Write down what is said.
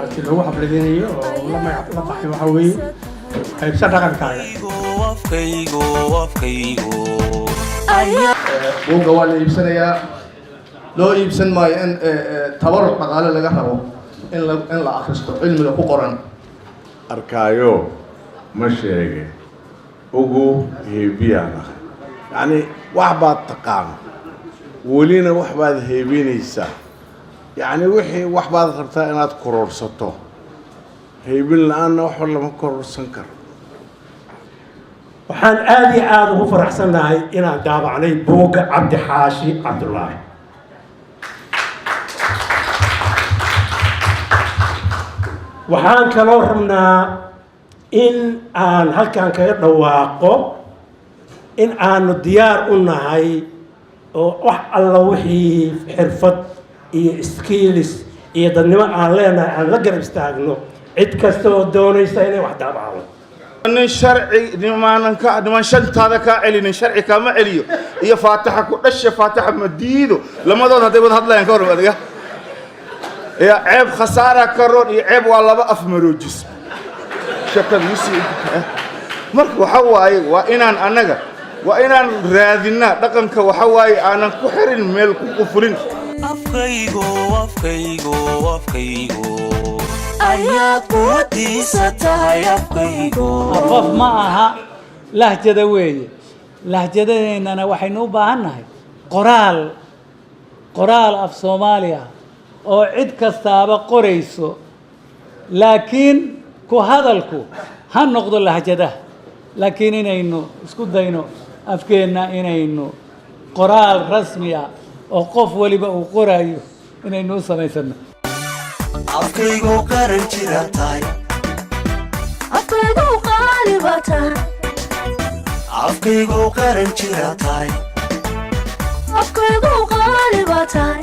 Maaragtay, loogu xafladeynayo oo la magac la baxay waxaa weeye Qaybsa Dhaqankaaga. Afkaygo, afkaygo. Buugga waa la iibsanayaa. Loo iibsan maayo in tabaruc dhaqaale laga rabo, in la akhristo cilmiga ku qoran. Arkaayo ma sheege ugu heebiyaan ahay, yacni wax baad taqaan, welina wax baad heebinaysaa, yacni wixii wax baad rabtaa inaad kororsato. Heebin la-aanna waxba lama kororsan karo. Waxaan aada iyo aada ugu faraxsannahay inaan daabacnay buugga Cabdi Xaashi Cabdullaahi. Waxaan kaloo rabnaa in aan halkan kaga dhawaaqo in aanu diyaar u nahay oo wax alla wixii xirfad iyo skills iyo dadnimo aan leenahay aan la garab istaagno cid kasta oo doonaysa inay wax daabacdo. Nin sharci nimaanan ka niman shantaada kaa celinin, sharci kaama celiyo. Iyo faataxa ku dhasha, faataxa ma diido, lamadood hadday wada hadlayaan, ka hor adiga ya ceeb khasaara ka roon iyo ceeb waa laba af maroojis shakadiisi. Marka waxa waaye, waa inaan annaga, waa inaan raadinaa dhaqanka. Waxa waaye, aanan ku xirin meel ku qufulin. Afkaygo, afkaygo, afkaygo ayaad quwadiisa tahay, afkaygo. Afaf ma aha, lahjada weeye. Lahjadadeennana waxaynu u baahan nahay qoraal, qoraal af Soomaali ah oo cid kastaaba qorayso, laakiin ku hadalku ha noqdo lahjadaha. Laakiin inaynu isku dayno afkeenna inaynu qoraal rasmi ah oo qof waliba uu qorayo inaynu u samaysano. Afkaygo qaran jira tahay. Afkaygu qaali baa tahay. Afkaygo qaran jira tahay. Afkaygu qaali baa tahay.